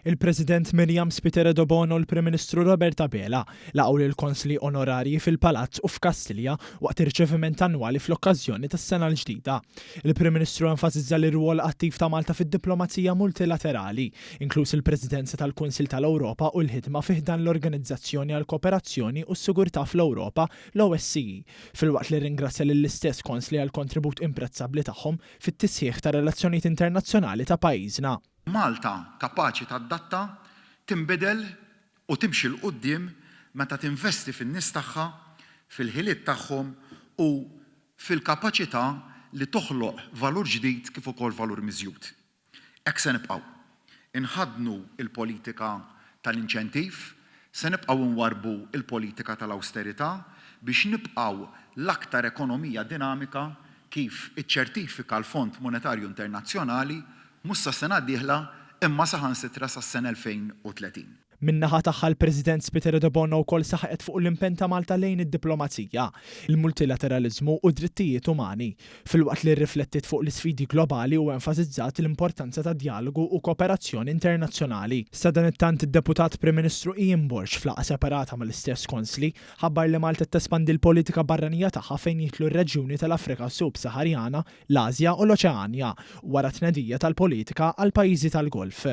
Il-President Myriam Spiteri Debono u l-Prim Ministru Robert Abela laqgħu lill-Konsli Onorarji fil-Palazz u f'Kastilja waqt irċeviment annwali fl-okkażjoni tas-sena l-ġdida. Il-Prim Ministru enfasizza l-irwol attiv ta' Malta fid-diplomazija multilaterali, inkluż il-Presidenza tal-Kunsill tal-Ewropa u l-ħidma fi ħdan l-Organizzazzjoni għall-Kooperazzjoni u s-Sigurtà fl-Ewropa, l-OSCE, filwaqt li rringrazzja lill-istess Konsli għall-kontribut imprezzabbli tagħhom fit-tisħiħ tar-relazzjonijiet internazzjonali ta' pajjiżna. Malta kapaċi tadatta, tinbidel u timxi 'l quddiem meta tinvesti fin-nies tagħha, fil-ħiliet tagħhom u fil-kapaċità li toħloq valur ġdid kif ukoll valur miżjud. Hekk se nibqgħu. Inħaddnu l-politika tal-inċentiv, se nibqgħu nwarrbu l-politika tal-awsterità biex nibqgħu l-aktar ekonomija dinamika kif iċċertifika l-Fond Monetarju Internazzjonali mhux sas-sena d-dieħla imma saħansitra sas-sena 2030. Min-naħa tagħha l-President Spiteri Debono wkoll saħqet fuq l-impenn ta' Malta lejn id-diplomazija, il-multilateraliżmu u d-drittijiet umani, filwaqt li rriflettiet fuq l-isfidi globali u enfasizzat l-importanza ta' djalogu u kooperazzjoni internazzjonali. Sadanittant id-Deputat Prim Ministru Ian Borg f'laqgħa separata mal-istess Konsli ħabbar li Malta qed tespandi l-politika barranija tagħha fejn jidħlu r-reġjuni tal-Afrika Sub-Saharjana, l-Asja u l-Oċeanja, wara t-tnedija tal-politika għall-pajjiżi tal-Golf.